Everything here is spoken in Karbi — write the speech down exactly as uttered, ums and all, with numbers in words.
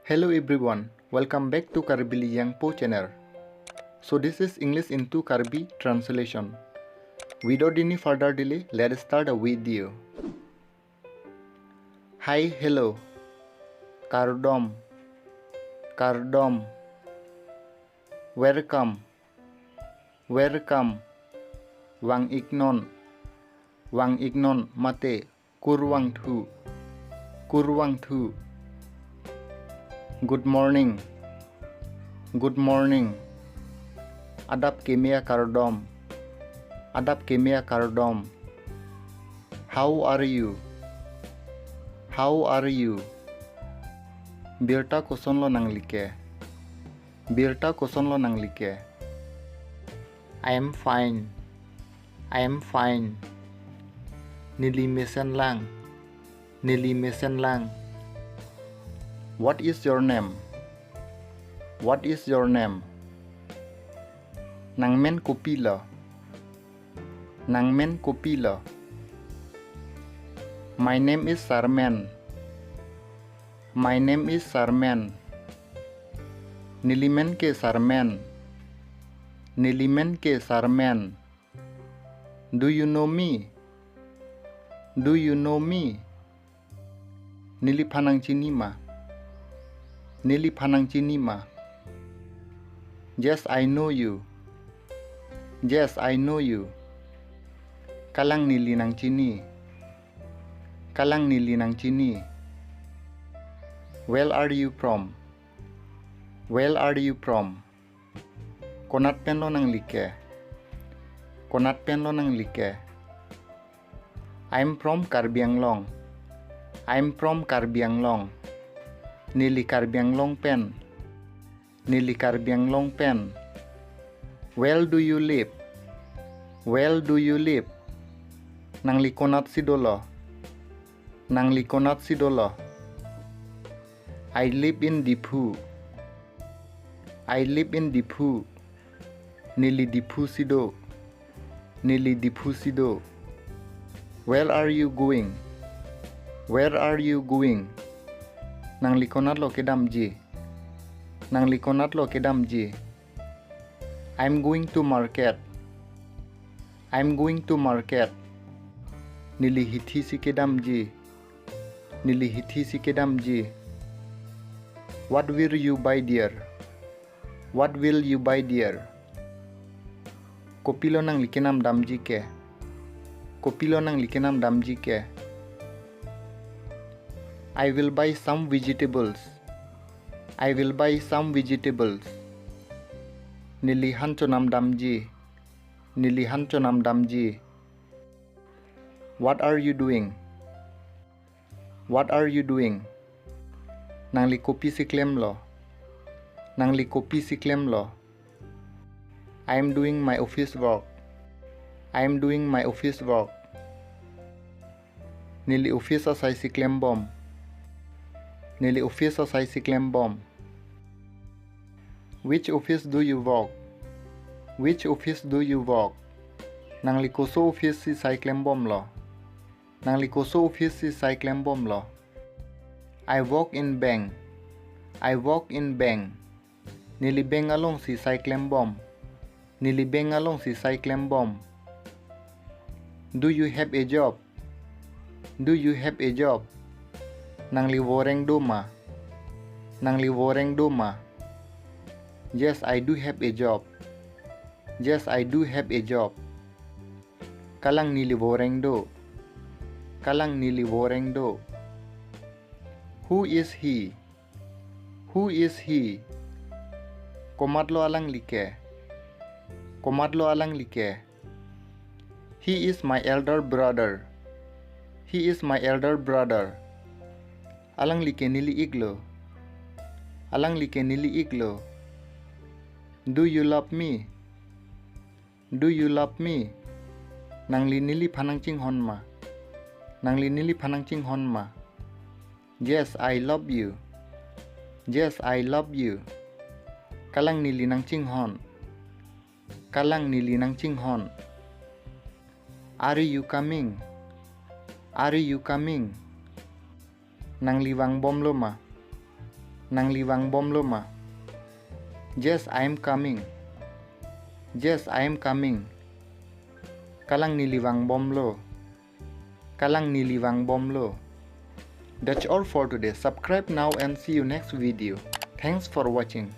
Hello everyone, welcome back to Karbi Liyangpo channel. So this is English into Karbi translation. Without any further delay, let's start a video. Hi, hello. Kardom. Kardom. Welcome. Welcome. Vang-iknon. Vang-iknon mate kurvangthu. Kurvangthu. Good morning. Good morning. Adap keme akardom. Adap keme akardom. How are you? How are you? Birta kosonlo nangli ke? Birta kosonlo nangli ke? I am fine. I am fine. Neli mesenlang. Neli mesenlang. What is your name? What is your name? Nangmen kopilo? Nangmen kopilo? My name is Sarmen. My name is Sarmen. Nelimen ke Sarmen. Nelimen ke Sarmen. Do you know me? Do you know me? Neliphan nangchini ma? Neliphan nangchini ma? Yes, I know you. Yes, I know you. Kalang neli nangchini. Kalang neli nangchini. Where are you from? Where are you from? Konat penlo nangli ke? Konat penlo nangli ke? I'm from Karbi Anglong. I'm from Karbi Anglong. Neli Karbi Anglong pen. Neli Karbi Anglong pen. Where do you live? Where do you live? Nangli konatsi dolo? Nangli konatsi dolo? I live in Diphu. I live in Diphu. Neli Diphu si do. Neli Diphu si do. Where are you going? Where are you going? Nangli konatlo kedamji? Nangli konatlo kedamji? I'm going to market. I'm going to market. Neli hithi si kedamji. Neli hithi si kedamji. What will you buy there? What will you buy there? Kopilo nangli kenam damji ke? Kopilo nangli kenam damji ke? I will buy some vegetables. I will buy some vegetables. Neli han chonam damji. Neli han chonam damji. What are you doing? What are you doing? Nangli kopisi klemlo? Nangli kopisi klemlo? I am doing my office work. I am doing my office work. Neli office asai si klembom. Neli office asai si klembom. Which office do you work? Which office do you work? Nangli koso office si sai klembomlo? Nangli koso office si sai klembomlo? I work in bank. I work in bank. Neli bank alongsi sai klembom. Neli bank alongsi sai klembom. Do you have a job? Do you have a job? Nangli voreng do ma? Nangli voreng do ma? Yes, I do have a job. Yes, I do have a job. Kalang neli voreng do. Kalang neli voreng do. Who is he? Who is he? Komatlo alangli ke? Komatlo alangli ke? He is my elder brother. He is my elder brother. Alangli ke neli iklo. Alangli ke neli iklo. Do you love me? Do you love me? Nangli neliphan nangchinghon ma? Nangli neliphan nangchinghon ma? Yes, I love you. Yes, I love you. Kalang neli nangchinghon. Kalang neli nangchinghon. Are you coming? Are you coming? Nangli vangbomlo ma? Nangli vangbomlo ma? Yes, I am coming. Yes, I am coming. Kalang neli vangbomlo. Kalang neli vangbomlo. That's all for today. Subscribe now and see you next video. Thanks for watching.